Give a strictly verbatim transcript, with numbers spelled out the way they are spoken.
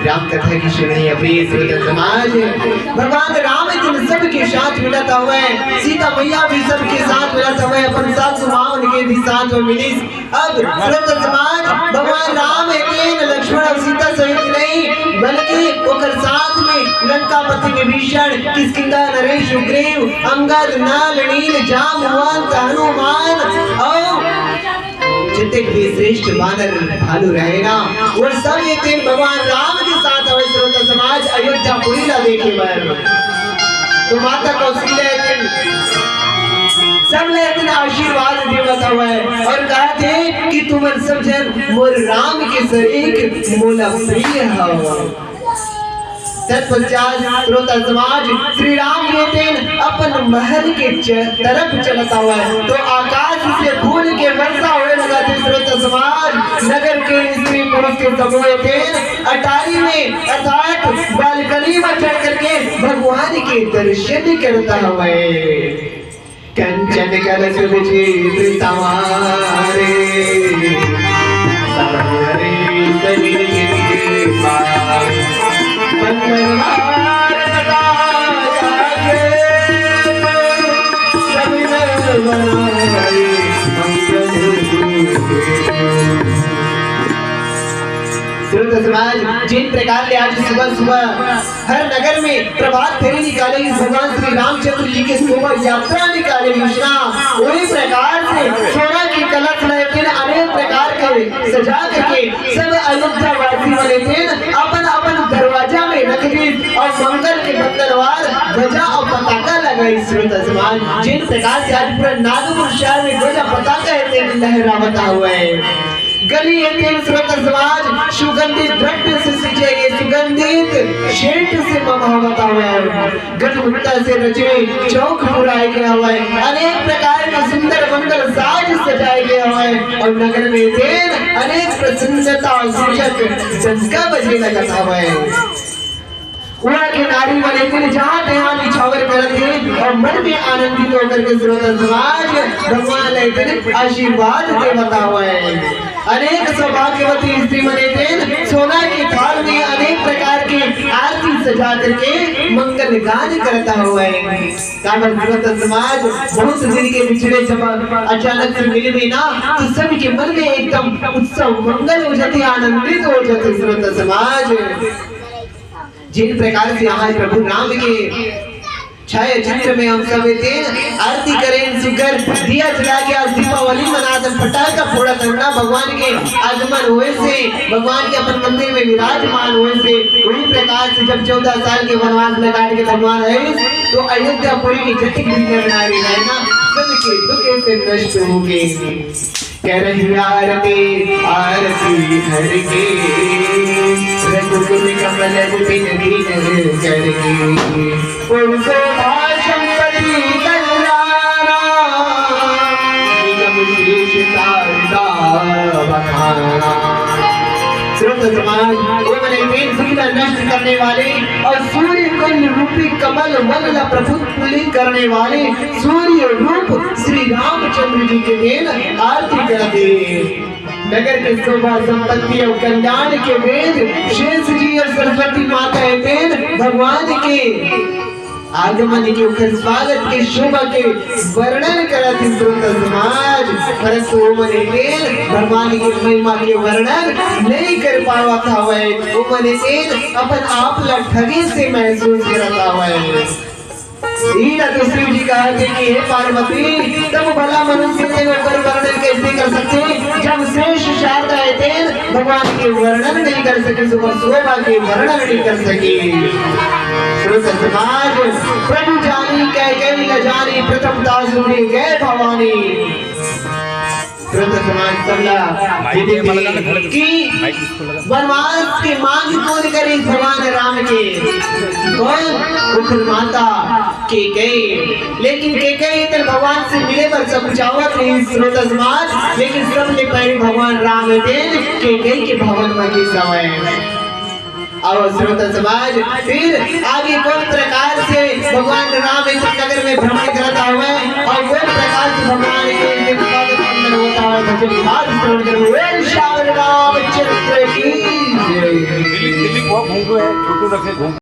राम कथा के सुनइया प्रिय श्रोता समाज, भगवान राम दिन सबके साथ मिलत हवय, सीता मैया भी सबके साथ मिलत हवय, अपन सासू माँ उनके भी साथ में मिलिस। अब श्रोता समाज, भगवान राम एतेन लक्ष्मण अउ सीता सहित नहीं, बल्कि ओकर साथ में लंकापति विभीषण, किष्किंधा नरेश, सुग्रीव, अंगद, नल, नील, जांबवंत, हनुमान अउ जतेक भी श्रेष्ठ वानर भालू रहे ना, वो सब एतेन भगवान राम के साथ हवय श्रोता समाज, अयोध्यापुरी ला देखे बर। तो माता कौशल्या एतेन सब ला एतेन आशीर्वाद देवत हवय अउ कहत हे कि तुमन सब झन मोर राम के सरीक मोला प्रिय हव। तत्पश्चात श्रोता समाज, श्री राम जी तेन अपन महल के च-, तरफ चलत हवय, तो आकाश से फूल के वर्षा होए लगथे श्रोता समाज। नगर के स्त्री पुरुष के समूह तेन अटारी में अर्थात बालकनी में चढ़ करके भगवान के दर्शन करत हवय। कंचन कलश विचित्र संवारे, सारे समीर के पार। मंगलहार सदा जागे, सब नर बनाए मंगल। श्रोता समाज, जिन प्रकार ले आज सुबह सुबह हर नगर में प्रभात फेरी निकाले, भगवान श्री रामचंद्र जी के शोभा यात्रा निकाले, कृष्णा वही प्रकार से सोना के कलश लेते अनेक प्रकार के सजा करके सब अयोध्या वासी वाले थे अपन अपन दरवाजा में रख दी और मंगल के मंगलवार ध्वजा और पताका लगाई। श्रोता समाज, जिन प्रकार से आज पूरा नागपुर शहर में ध्वजा पताका है, लहरावता हुआ है। गली एतेन श्रोता समाज सुगंधित द्रव्य से सजे गए, सुगंधित सेंट से ममावत हवय। गंधगुप्ता से रचे चौक पुराए गए हवय, अनेक प्रकार के सुंदर मंगल साज सजाए गए हवय और नगर में एतेन अनेक प्रसन्नता सूचक डंका बजे लगत हवय। उहाँ के नारी मन एतेन जहाँ तहाँ निछावर करत हे और मन में आनंदित होकर के श्रोता समाज भगवान ला एतेन आशीर्वाद देवत हवय। अनेक सौभाग्यवती स्त्री मन एतेन सोना के थाल में अनेक प्रकार के आरती सजा करके मंगल गान करत हवय। काबर श्रोता समाज बहुत दिन के बिछड़े जब अचानक से मिलबे ना, तो सबके मन में एकदम उत्सव मंगल हो जाथे, आनंदित हो जाथे श्रोता समाज। जिन प्रकार से यहाँ प्रभु राम के छाया चित्र में हम सब एतेन आरती करेन, सुघर दिया जला के आज दीपावली मनाथन, फटाका फोड़त हन ना, भगवान के आगमन होए से, भगवान के अपन मंदिर में विराजमान होए से। वही प्रकार से जब चौदह साल के वनवास में काट के भगवान आए तो अयोध्यापुरी के जतिक भी नर नारी रहे ना, सबके दुख से नष्ट हो गए। करहि आरती आरती हर के, रघुकुल कमल बिनती नर कर के। पुरुषोत्तम संपत्ति कल्याणा, निगम शीश शारदा बखाना। श्रोता समाज, वो मन एतेन दुख ला नष्ट करने वाले और सूर्य कुंज रूपी कमल वन ला प्रफुल्लित करने वाले सूर्य रूप श्री रामचंद्र जी के तेन आरती करत हे। नगर के शोभा संपत्ति और कल्याण के वेद शेष जी और सरस्वती माता एतेन भगवान के आगमन के ओकर स्वागत के शोभा के वर्णन करत हे श्रोता समाज, परंतु वो मन एतेन भगवान के महिमा के वर्णन नहीं कर पावत हवय। वो मन एतेन अपन आप ला ठगे से महसूस करत हवय। ई ला तो शिव जी कहत हे कि हे पार्वती, तब भला मनुष्य तेन ओकर वर्णन कैसे कर सकथे, जब शेष शारदा एतेन भगवान के वर्णन नहीं कर सके, ओकर शोभा के वर्णन नहीं कर सके। श्रोता समाज, प्रभु जानी कैकेयी न जानी, प्रथम तासुरे गए भवानी। श्रोता समाज, सबला विदित हे कि वनवास के मांग कोन करिस भगवान राम के? कोन? ओकर माता कैकेयी। लेकिन कैकेयी तेन भगवान से मिले बर सब चाहत रहिस श्रोता समाज, लेकिन सबले पहले भगवान राम तेन कैकेयी के भवन में गिस हवय। अउ श्रोता समाज, फिर आगे कोन प्रकार से भगवान राम इस नगर में भ्रमण करत हवय अउ कोन प्रकार से भगवान के स्वागत अंदर होत हवय, भजन भाव श्रवण करबो। बोल श्यावर रामचंद्र की जय। वो घुंघरू है, छोटू रखे घुंघरू।